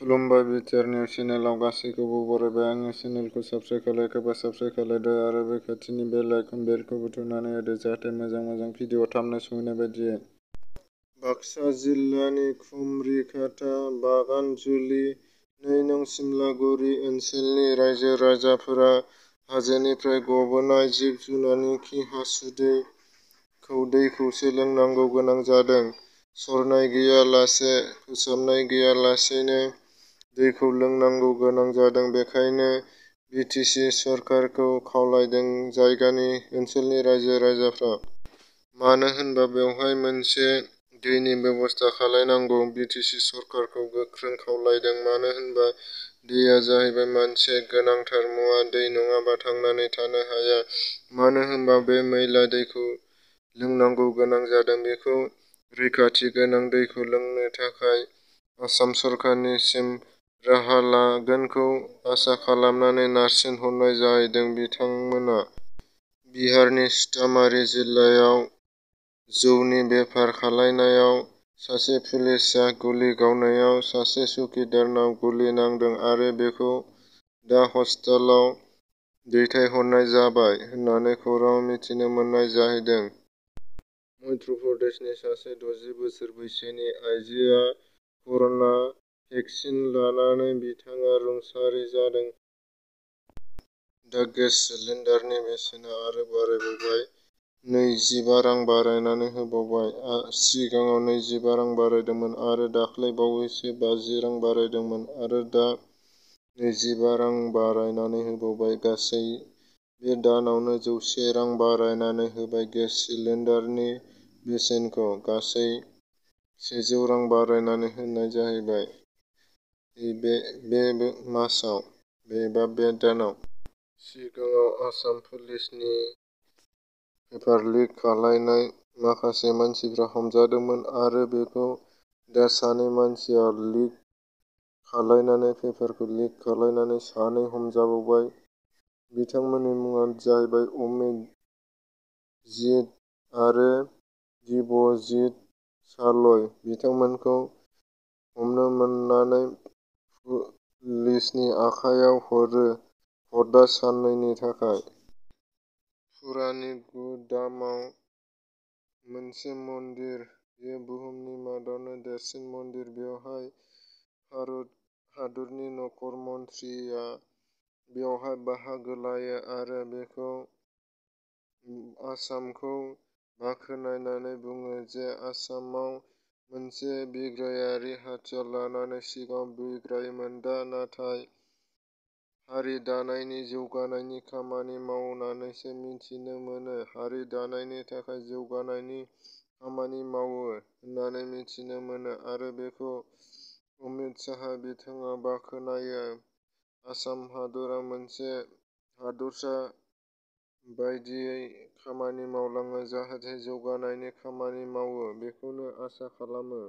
खुलुमबाय BTR news चेनेलाव गासैखौबो बरायबाय। आंनि चेनेलखौ साबस्क्राइब खालायखोबा साबस्क्राइब खालायदो आरो बे खाथिनि बेल आइकन बेलखौ बुथुमनानै होदो जाहाथे मोजां भिडिअ थाबनो सौहैनाय बायदियै। बाक्सा जिल्लानि खुमरिघाटा बागानजुलि 2 नं सिमलागुरि ओनसोलनि रायजो राजाफोरा हाजोनिफ्राय गबोनाय जिब जुनारनि खि हासुदैखौ दैखौसो लोंनांगौ गोनां जादों। सरनाय गैयालासे फोसाबनाय गैयालासेनो दैखौ लोंनांगौ गोनां जादों। बेखायनो बिटिसि सरकारखौ खावलायदों जायगानि ओनसोलनि रायजो राजाफ्रा। मानो होनबा बेवहाय मोनसे दैनि बेबस्था खालायनांगौ। बिटिसि सरकारखौ गोख्रों खावलायदों। मानो होनबा दैया जाहैबाय मोनसे गोनांथार मुवा। दै नङाबा थांनानै थानो हाया। मानो होनबा बे मैला दैखौ लोंनांगौ गोनां जादों। बेखौ रैखाथि गोनां दैखौ लोंनो थाखाय आसाम सरकारनिसिम राहा लागोनखौ आसा खालामनानै नारसिन हरनाय जाहैदों बिथांमोना। बिहारनि सीतामाढ़ी जिल्लायाव जौनि बेफार खालायनायाव सासे पुलिसआ गुलि गावनायाव सासे चौकिदारनाव गुलि नांदों आरो बेखौ दा हस्पिटालाव दैथायहरनाय जाबाय होननानै खौरांआव मिथिनो मोननाय जाहैदों। मध्य प्रदेशनि सासे 60 बोसोर बैसोनि आइजोआ कर'ना भेक्सिन लानानै बिथाङा रुंसारि जादों। दा गेस सिलिन्डारनि बेसेना आरो बारायबावबाय। 25 रां बारायनानै होबावबाय। सिगाङाव 25 रां बारायदोंमोन आरो दाख्लै बावैसो 50 रां बारायदोंमोन आरो दा 25 रां बारायनानै होबावबाय। गासै बे दानावनो 100 रां बारायनानै होबाय गेस सिलिन्डारनि बेसेनखौ। गासै 100 रां बारायनानै होनाय जाहैबाय बे मासाव एबा बे दानाव। सिगाङाव आसाम पुलिसनि पेपार लिक खालायनाय माखासे मानसिफ्रा हमजादोंमोन आरो बेखौ दा सानै मानसिया लिक खालायनानै पेपारखौ लिक खालायनानै सानै हमजाबावबाय। बिथांमोननि मुङानो जाहैबाय अमित आरो दिबजित सालय। बिथांमोनखौ हमनो मोननानै पुलिसनि आखायाव हरदा साननैनि थाखाय। पुरानि गुदामाव मोनसे मन्दिर। बेयो बुहुमनि मादावनो देरसिन मन्दिर। बेवहाय भारत हादरनि नखर मन्थ्रिया बेवहाय बाहागो लायो आरो बेखौ आसामखौ बाखनायनानै बुङो जे आसामाव मोनसे बिग्रायारि हाथियार लानानै सिगाङाव बिग्रायोमोन। दा नाथाय हारि दानायनि जौगानायनि खामानि मावनानैसो मिथिनो मोनो। हारि दानायनि थाखाय जौगानायनि खामानि मावो होननानै मिथिनो मोनो आरो बेखौ अमित शाह बिथाङा बाखनायो। आसाम हादरा मोनसे हादरसा बायदियै खामानि मावलाङो जाहाथे जौगानायनि खामानि मावो बेखौनो आसा खालामो।